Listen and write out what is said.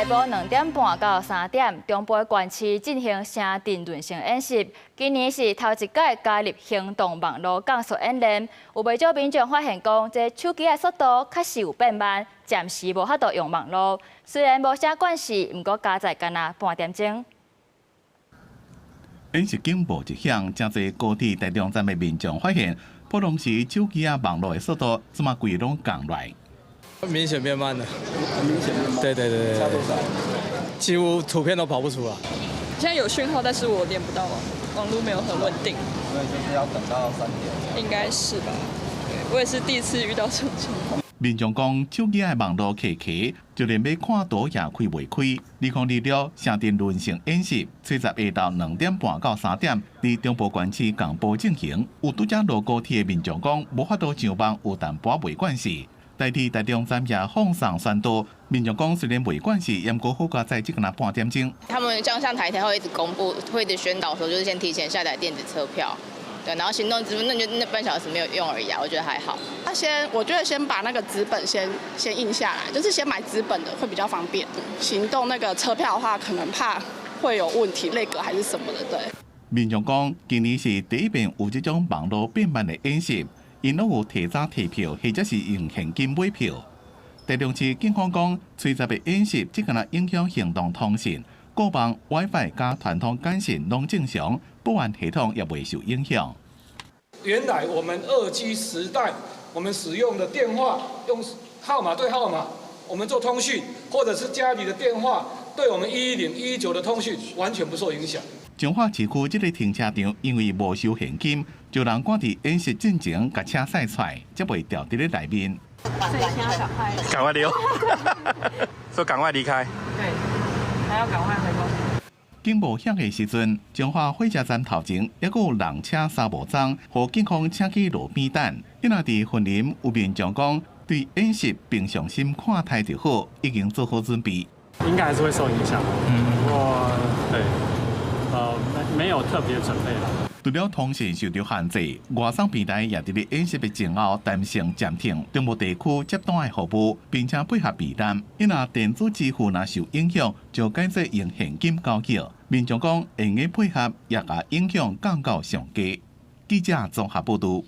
下晡2點半到3點，中部縣市進行城鎮輪線演習。今年是頭一屆加入行動網路降速演練，有袂少民眾發現講，這手機的速度確實有變慢，暫時無法度用網路。雖然無啥關係，毋過加載干焦半點鐘。演習警報一響，誠濟高鐵台中站的民眾發現，普通時手機仔網路的速度，這馬規攏降落來。明顯變慢了，明顯變慢。對對對對，差多少？幾乎圖片都跑不出來。現在有訊號，但是我連不到網，網路沒有很穩定。所以就是要等到3點。應該是吧？對，我也是第一次遇到這種情況。民眾講，手機的網路卡卡，就連欲看圖也開袂開。2026城鎮輪線演習，初十下晝2點半到3點，佇中部縣市共步進行。有拄才落高鐵的民眾講，無法度上網，有淡薄袂慣勢。台鐵台中站也放送宣導，民眾講雖然袂慣勢，毋過好佳哉，只干焦半點鐘。他們像台鐵會一直公布，會一直宣導說，就是先提前下載電子車票，對，然後行動支付那就那半小時沒有用而已啊，我覺得還好。那先，我覺得先把那個紙本先印下來，就是先買紙本的會比較方便。行動那個車票的話，可能怕會有問題，內格還是什麼的，對。民眾講，今年是第一遍有這種網路變慢的演習。𪜶攏有提早提票，或者是用現金買票。台中市警方講，初十的演習只干焦影響行動通訊、固網、WiFi 佮傳統簡訊攏正常，保安系統也袂受影響。原來我們2G 時代，我們使用的電話用號碼對號碼，我們做通訊，或者是家裡的電話對我們110、119的通訊完全不受影響。彰化市區這个停車場因為無收現金，就人趕佇演習進前共車駛出來，才袂牢佇咧內面。所以現在趕快，趕快溜，說趕快離開。對，還要趕快回公司。警報響的時陣，彰化火車站頭前猶閣有人車衫無髒，予警方請去路邊等。今仔佇雲林有民眾講，對演習平常心看待就好，已經做好準備。應該還是會受影響，不過對。沒有特別準備啦。除了通訊受著限制，外送平台也佇咧演習的前後彈性暫停中部地區接單的服務，並且配合避單。因若電子支付若受影響，就改做用現金交易。民眾講，會用配合，也共影響降到上低。記者綜合報導。